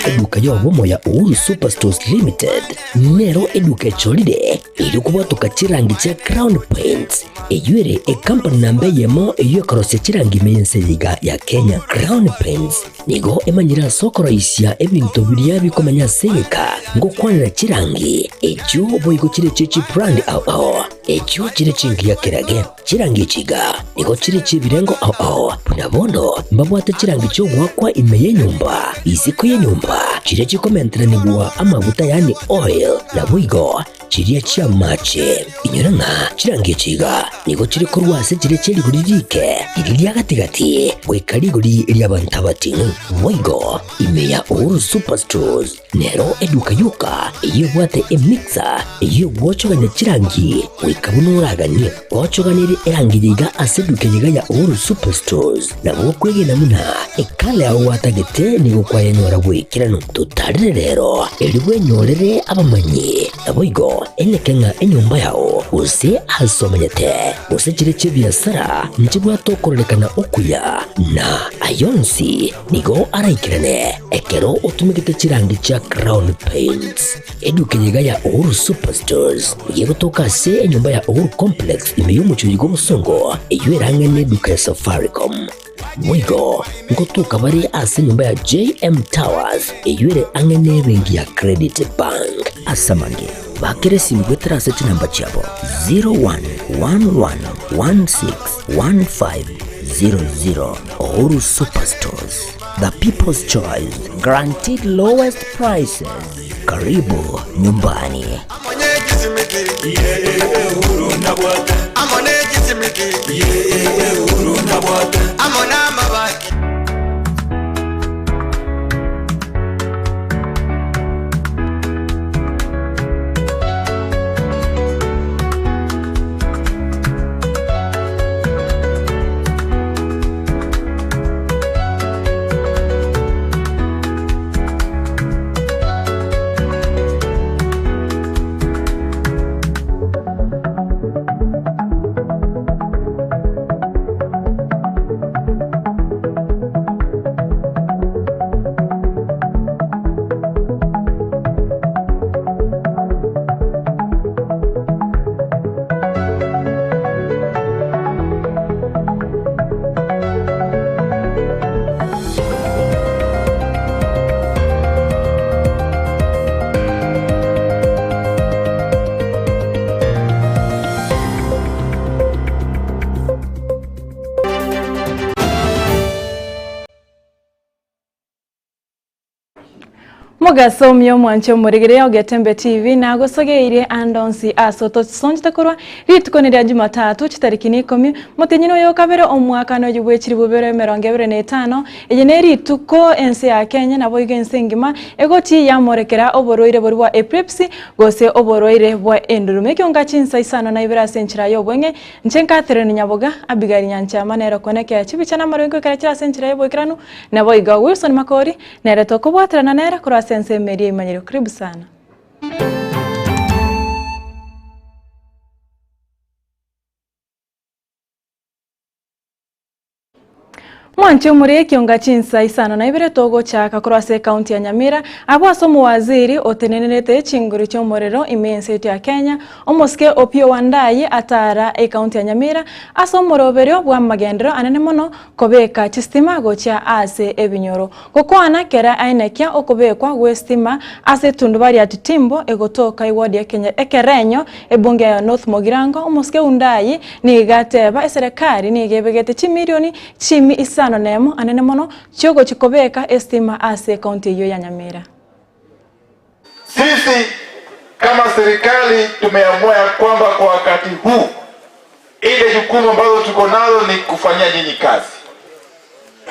Eduka y'obomo ya Uhuru Superstores Limited nero eduka echorire erio kobwatoka chirangi chia Crown Paints, eyio ere ekampani namba eyemo eyio ekorosia chirangi ime y'ense eye iga ya Kenya. Crown Paints nigo emanyire ase okoroisia ebinto biria bikomenya ase egeka ngokwanera chirangi echio boigo chire chie chibrand ao ao echio chire chingiya kerage. Chirangi echi iga nigo chire chi'ebirengo ao ao, buna bono mbabwate chirangi chi'ogoakwa ime y'enyomba, isiko y'enyomba, chiria chikomenteranigwa amaguta yaani oil, naboigo chiria chi'amache. Inyora ng'a chirangi echi iga nigo chire korwa ase chiria chie rigori riike, riria ria gati-gati, goika rigori ri'abanto abating'u. Boigo ime ya Uhuru Superstores Nero eduka yoka eyio ebwate emixer eyio egwochogania chirangi goika buna oraganie. Gwochoganirie erangi eye iga ase eduka eye iga ya Uhuru Superstores, nabo okwegena buna ekala yao gwatagete nigo kwayenyora bw'ekeranu. Totarire rero erio bwenyorere abamanyi, naboigo eneke ng'a enyomba yao gose ase omenyete gose chire chi'ebiasara nchibwate okororekana okuya na ayonsi Nigo araikerane ekero otumegete chirangi chia Crown Paints. Eduka eye iga ya Uhuru Superstores nigo egotoka ase enyomba ya Uhuru Complex ime y'omochie oyo bw'obosongo eyio ere ang'e n'eduka ya Safaricom. Boigo ngotoka bare ase enyomba ya JM Towers eyio ere ang'e n'ebenki ya Credit Bank. Ase amange, bakera esimi goetera ase chinamba chiabo 0111161500. Uhuru Superstores, the people's choice, guaranteed lowest prices. Karibu nyumbani. Mogaso omuya omwanche omorigereria o Getembe TV nagosogeirie ande onsi ase otosonchete korwa rituko neria Jumatatu chitariki na ikomi motienyi noyo okabere omwaka noyo bwe chilifu bibere emerongo ebere na etano eye ne rituko ense ya Kenya naboigo ense engima egochi yamorekera oborwaire boria bwa epilepsy gose oborwaire bwa endurume ekionga chinsa isano na ibere ase enchera ya obweng'e Inche Catherine Nyaboga, Abigail Nyanchama nere okonekea chibicha na amarwa goikera chire ase enchera y'oboikeranu, naboigo Wilson Makori nere tokobwaterana nere korwa ase ensemo eria eimanyire. Karibu sana. Mwanche omore ekionga chinsa isano na ibere togochaka korwa ase ekaunti ya Nyamira, abwo ase omowaziri otenenerete chinguru chi'omorero ime y'ense yaito ya Kenya, omosike Opiyo Wandayi atara ekaunti ya Nyamira ase omoroberio bw'amagenderero anene mono kobeka chistima gochia ase ebinyoro. Gokwana kera aenekia okobekwa gw'estima ase etundubari ya Titimbo egotoka eward ya Ekerenyo ebunge ya North Mogirango, omosike Undai nigo ateba eserekari nigo ebegete chimilioni chimi isano nemo anene mono chiogochi kobeka estima ase ekaunti eyio ya Nyamira. Sisi kama serikali tumeamua ya kwamba kwa wakati huu ile jukumu ambazo tuko nalo ni kufanyia nyinyi kazi,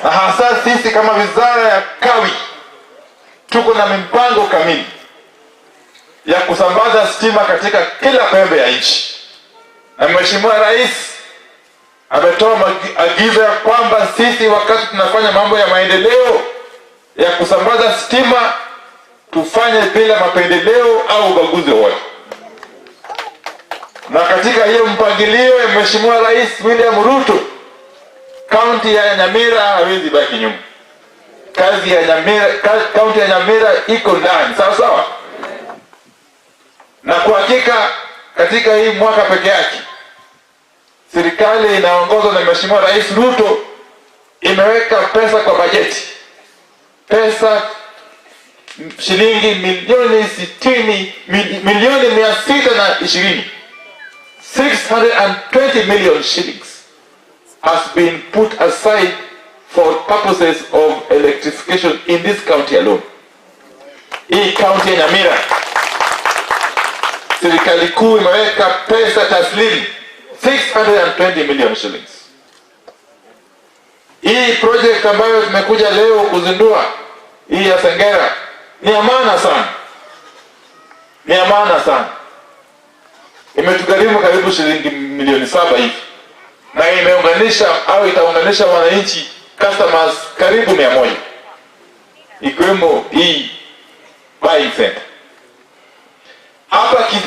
na hasa sisi kama wizara ya kawi tuko na mipango kamili ya kusambaza stima katika kila pembe ya nchi, na Mheshimiwa Rais ametoa agizo ya kwamba sisi wakati tunafanya mambo ya maendeleo ya kusambaza stima tufanye bila mapendeleo au ubaguzi wowote. Na katika hiyo mpangilio ya Mheshimiwa Rais William Ruto, kaunti ya Nyamira hawezi baki nyuma. Kazi ya Nyamira, kaunti ya Nyamira iko ndani, sawa sawa. Na kwa hakika katika hii mwaka peke yake serikali inaongozwa na Mheshimiwa Rais Ruto imeweka pesa kwa bajeti, pesa shilingi milioni 60, milioni 620, 620 million shillings has been put aside for purposes of electrification in this county alone. Hii county ya Nyamira, serikali kuu imeweka pesa taslimu 620 million shillings. Hii project ambayo tumekuja leo kuzindua hii ya Sengera ni ya maana sana, ni ya maana sana. Imetugharimu karibu shilingi milioni 7 hivi, na imeunganisha au itaunganisha wananchi customers karibu 100, ikiwemo hii buying center.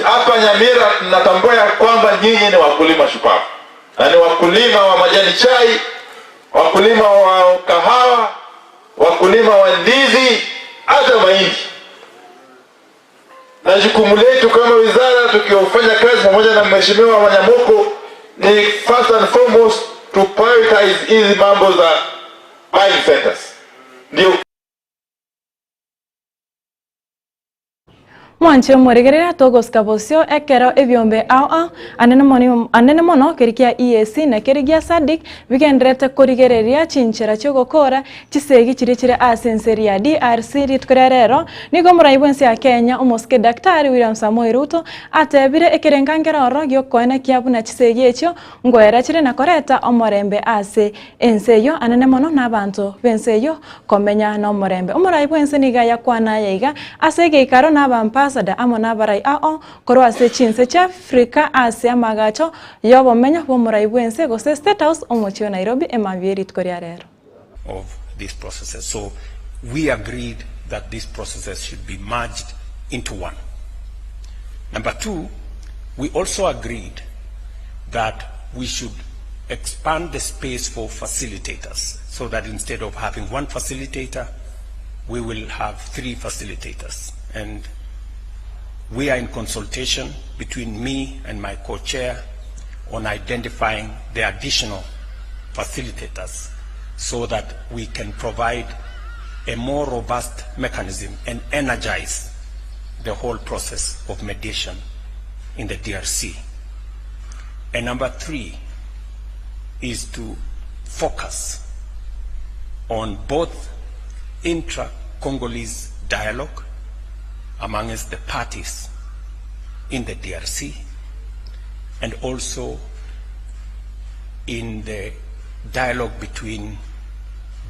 Hapa Nyamira tunatambua ya kwamba nyinyi ni wakulima shupavu na ni wakulima wa majani chai, wakulima wa kahawa, wakulima wa ndizi, hata mahindi. Na jukumu letu kama wizara tukiofanya kazi pamoja na Mheshimiwa Wanyamoko ni first and foremost to prioritize hizi mambo za buying centers. Ndio. Mwanche omoregerera togosika bosio ekero ebiombe ao ao anene mono anene mono keri kia EAC na keri gia SADC bigenderete korigereria chinchera chiogokora chisegi chiria chire ase enseri ya DRC. Rituko ria rero nigo omorai bwa ense ya Kenya omosike Daktari William Samoei Ruto atebire ekerenga oro giokoenekia buna chisegi echio ngoera chire na koreta omorembe ase ense eyo anene mono na abanto b'ense eyo komenya na omorembe. Omorai bwa ense niga yakwana yaiga ase egeikaro na abaambassador amo na abarai ao korwa ase chinse chia Africa ase amagacho yobomenyo bwa omorai bwa ense gose State House omochi o Nairobi emambia rituko ria rero. Of these processes. So we agreed that these processes should be merged into one. Number two, we also agreed that we should expand the space for facilitators so that instead of having one facilitator, we will have three facilitators. And we are in consultation between me and my co-chair on identifying the additional facilitators so that we can provide a more robust mechanism and energize the whole process of mediation in the DRC. And number three is to focus on both intra-Congolese dialogue amongst the parties in the DRC and also in the dialogue between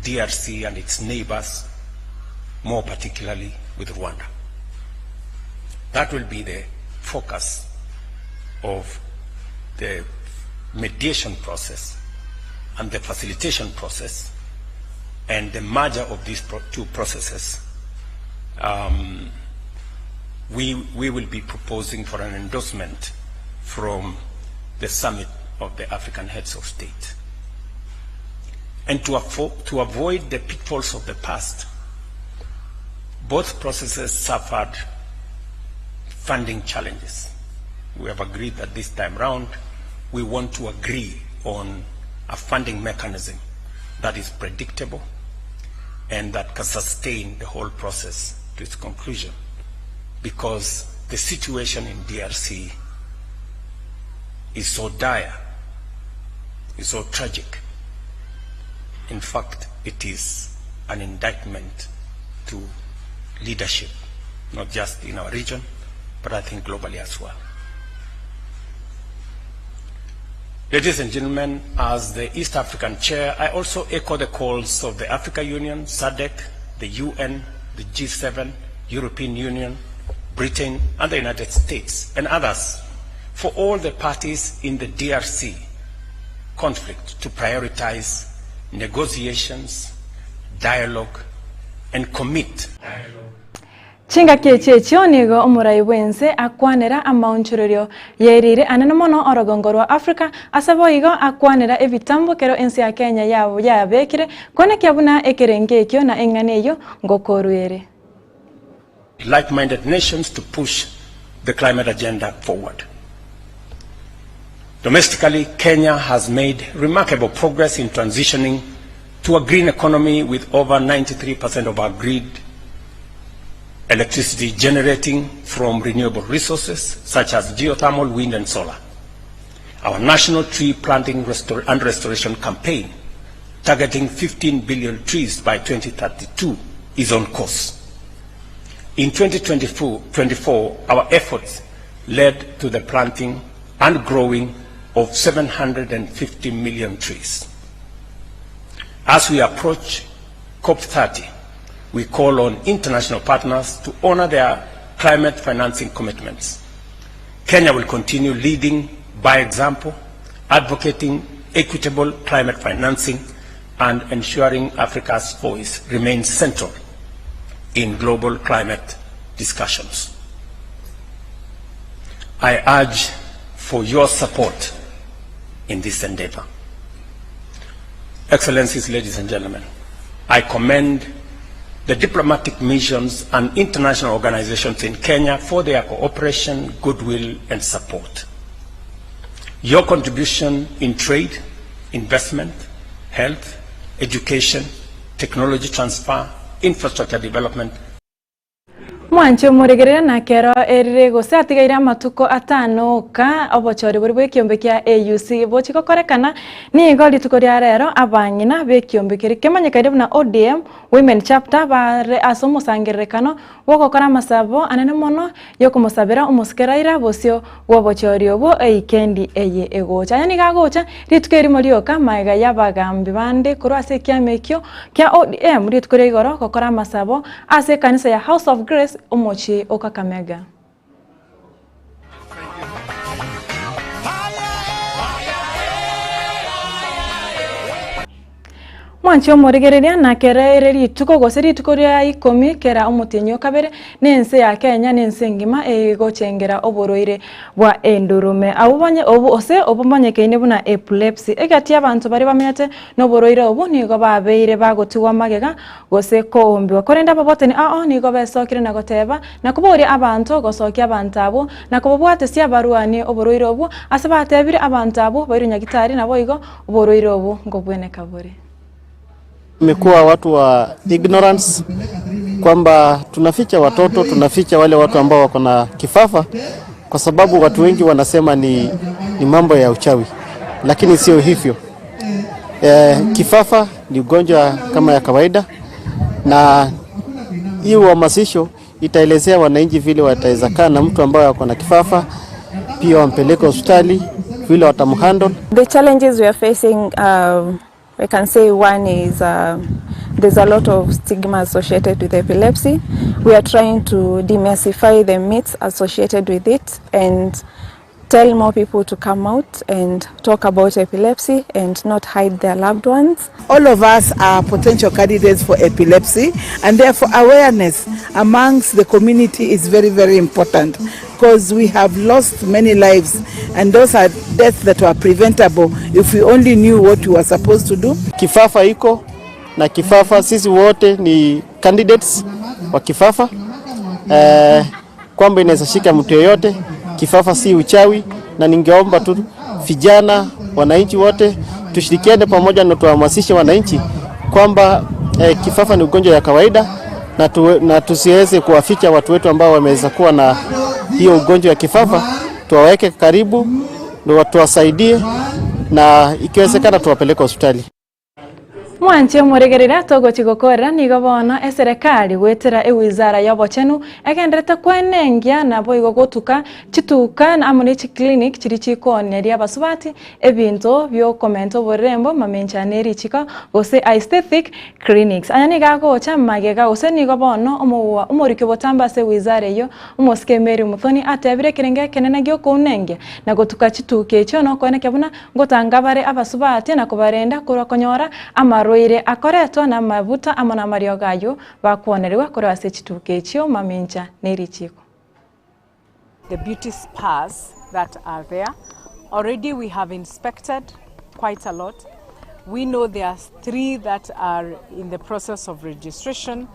DRC and its neighbors, more particularly with Rwanda. That will be the focus of the mediation process and the facilitation process and the merger of these two processes. We will be proposing for an endorsement from the summit of the African heads of state. And to avoid the pitfalls of the past, both processes suffered funding challenges. We have agreed that this time round, we want to agree on a funding mechanism that is predictable and that can sustain the whole process to its conclusion, because the situation in DRC is so dire, is so tragic. In fact, it is an indictment to leadership, not just in our region, but I think globally as well. Ladies and gentlemen, as the East African Chair, I also echo the calls of the Africa Union, SADC, the UN, the G7, European Union, Britain, and the United States, and others, for all the parties in the DRC conflict to prioritize negotiations, dialogue, and commit. Chingaki echi echio nigo omorai bw'ense akwanera amaonchorerio yerire anene mono orogongo rwa Africa, ase boigo akwanera ebitambo kero ense ya Kenya yabekire koenekia buna ekerengo ekio na eng'ana eyio ngokorwa ere. Like-minded nations to push the climate agenda forward. Domestically, Kenya has made remarkable progress in transitioning to a green economy with over 93% of our grid electricity generating from renewable resources such as geothermal, wind and solar. Our national tree planting restor and restoration campaign targeting 15 billion trees by 2032 is on course. In 2024, our efforts led to the planting and growing of 750 million trees. As we approach COP30, we call on international partners to honor their climate financing commitments. Kenya will continue leading by example, advocating equitable climate financing and ensuring Africa's voice remains central in global climate discussions. I urge for your support in this endeavor. Excellencies, ladies and gentlemen, I commend the diplomatic missions and international organizations in Kenya for their cooperation, goodwill, and support. Your contribution in trade, investment, health, education, technology transfer, infrastructure development, Mwanche omoregerere na kero erire gose atigaire amatuko atano oka obochori bori bw'ekiombe kia AUC bochi gokorekana nigo rituko ria rero abang'ina b'ekiombe keria kemanyekaine buna ODM Women Chapter bare ase omosangererekano bw'ogokora amasabo anene mono yokomosabera omosike Raila bosio bw'obochori obwo eikendi eye egocha. Aya nigo agocha rituko erimo rioka magega y'abagambi bande korwa ase ekiama ekio kia ODM rituko ria igoro gokora amasabo ase ekanisa ya House of Grace omochie o Kakamega. Mwanche omorigereria na kera ere rituko gose rituko ria ikomi kera omotienyi o kabere, na ense ya Kenya na ense engima egochengera oborwaire bwa endurume. Abwo banye obo ose obomanyekaine buna epilepsy. Egati y'abanto baria bamenyete noborwaire obo nigo babeire bagotigwa magega gose koombiwa. Korende ababwatani ao nigo besokire na goteba, na koboria abanto gosokia abanto abwo, na kobabwatesia abarwanie oborwaire obwo, ase batebire abanto abwo bairwe nyagitari naboigo oborwaire obo nkobweneka bore. Imekuwa watu wa ignorance kwamba tunaficha watoto, tunaficha wale watu ambao wako na kifafa, kwa sababu watu wengi wanasema ni, ni mambo ya uchawi, lakini sio hivyo. E, kifafa ni ugonjwa kama ya kawaida, na hii uhamasisho itaelezea wananchi vile wataweza kaa na mtu ambaye ako na kifafa, pia wampeleke hospitali vile watamhandle. The challenges we are facing, I can say one is there's a lot of stigma associated with epilepsy. We are trying to demystify the myths associated with it and tell more people to come out and talk about epilepsy and not hide their loved ones. All of us are potential candidates for epilepsy, and therefore awareness amongst the community is very, very important, because we have lost many lives, and those are deaths that were preventable if we only knew what we were supposed to do. Kifafa iko na kifafa, sisi wote ni candidates wa kifafa eh, kwamba inaweza shika mtu yeyote. Kifafa si uchawi, na ningeomba tu vijana, wananchi wote tushirikiane pamoja na tuhamasishe wananchi kwamba eh, kifafa ni ugonjwa ya kawaida na, tu, na tusiweze kuwaficha watu wetu ambao wameweza kuwa na hiyo ugonjwa ya kifafa, tuwaweke karibu na tuwasaidie, na ikiwezekana tuwapeleke hospitali. Mwanche omoregerera togochi gokorera nigo bono eserekari gwetera ewizara ya obochenu egenderete kwenengia nabo igo gotuka chituka amo ne chiclinic chiri chikoneria abasubati ebinto biokomenta oborembo mamencha na erichiko gose aesthetic clinics. Aya nigo agocha magega gose nigo bono omorikio botamba ase ewizara eyo omosike Mary Muthoni atebire ekerenge ekenene giokounengia na gotuka chituka echio nokoenekia buna ngotanga bare abasubati na kobarenda korwa konyora amaro. Amarwaire akoretwa namabuta amo namariogo ayio bakwonerigwa korwa ase chituko echio mamincha ne richiiko. The beauty spas that are there. Already we have inspected quite a lot. We know there are three that are in the process of registration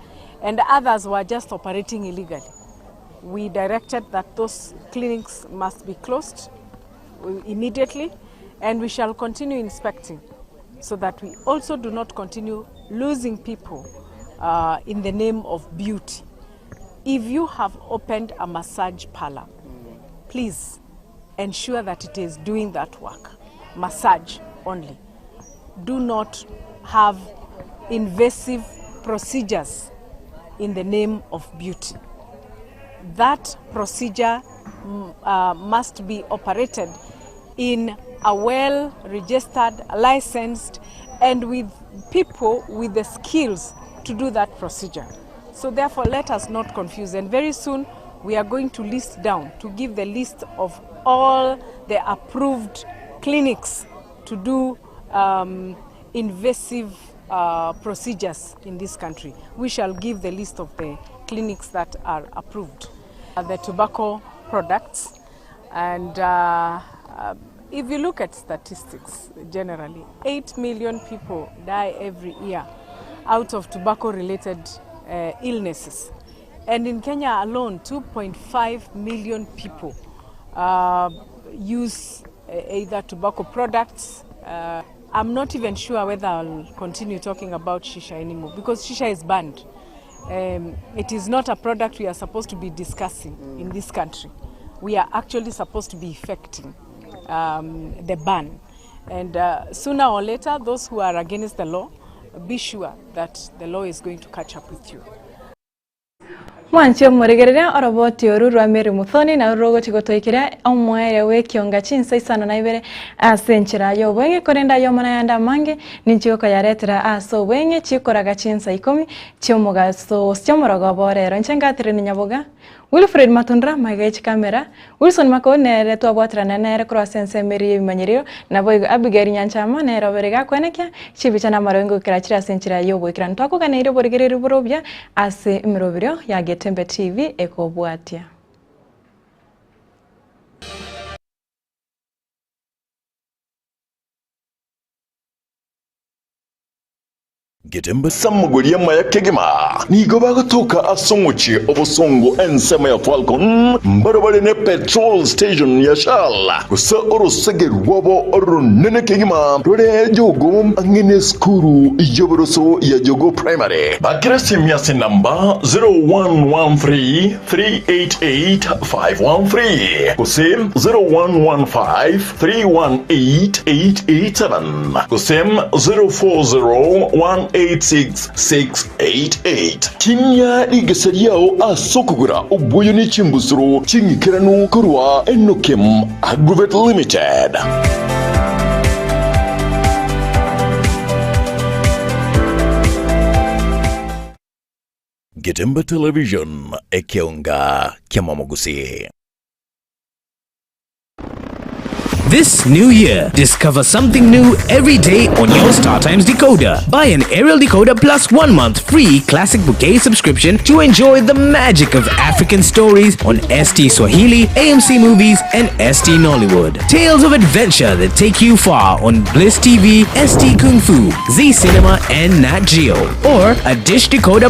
and others were just operating illegally. We directed that those clinics must be closed immediately and we shall continue inspecting so that we also do not continue losing people uh, in the name of beauty. If you have opened a massage parlor, please ensure that it is doing that work, massage only. Do not have invasive procedures in the name of beauty. That procedure uh, must be operated in a well registered, licensed, and with people with the skills to do that procedure. So therefore, let us not confuse. And very soon, we are going to list down to give the list of all the approved clinics to do um, invasive uh, procedures in this country. We shall give the list of the clinics that are approved. Uh, the tobacco products and uh, uh, if you look at statistics generally, 8 million people die every year out of tobacco related uh, illnesses. And in Kenya alone, 2.5 million people uh, use uh, either tobacco products. Uh, I'm not even sure whether I'll continue talking about shisha anymore because shisha is banned. Um, it is not a product we are supposed to be discussing mm. in this country. We are actually supposed to be effecting um, the ban. And uh, sooner or later, those who are against the law, be sure that the law is going to catch up with you. Mwanche omorigereria oroboti oru rwa Mary Muthoni na rogochi gotoikera omwere w'ekionga chinsa isano na ibere ase enchera ya obweng'e korenda aye nayande amange ninchi gokoyaretera ase obweng'e chikoraga chinsa ikomi chiomogaso chiomorogoba orero inche ngatereni nyaboga Wilfred Matundra magega chikamera Wilson Makau nere twabwaterana nere korwa ase ensemo eria y'ebimanyerio naboigo Abigail Nyanchama nere obere gakwenekia chibicha na amarongo gokera chire ase enchera ya oboikeranu twakoganeirie oborigereria borobia ase emeroberio ya Getembe TV ekobwatia. Getembe Samugoria amaya kegima nigo bagotoka ase omochie obosongo ensemo ya Falcon mbarabare ne petrol station ya Shell gose orosege rwabo oronene kegima rore Jogo ang'e nesukuru y'oboroso ya Jogo Primary. Bakera esimi ase enamba 0113 388 513 gose 0115 318 887 gose 040 186 688. Tinyia rigesa riao ase okogora obwoyo ne chimbusuro ching'ikeranu korwa Enokim Agrovet Limited. Getembe Television, ekeonga kiamamogusii. This new year, discover something new every day on your StarTimes decoder. Buy an aerial decoder plus 1 month free Classic Bouquet subscription to enjoy the magic of African stories on ST Swahili, AMC Movies, and ST Nollywood. Tales of adventure that take you far on Bliss TV, ST Kung Fu, Z Cinema, and Nat Geo. Or a Dish Decoder Plus.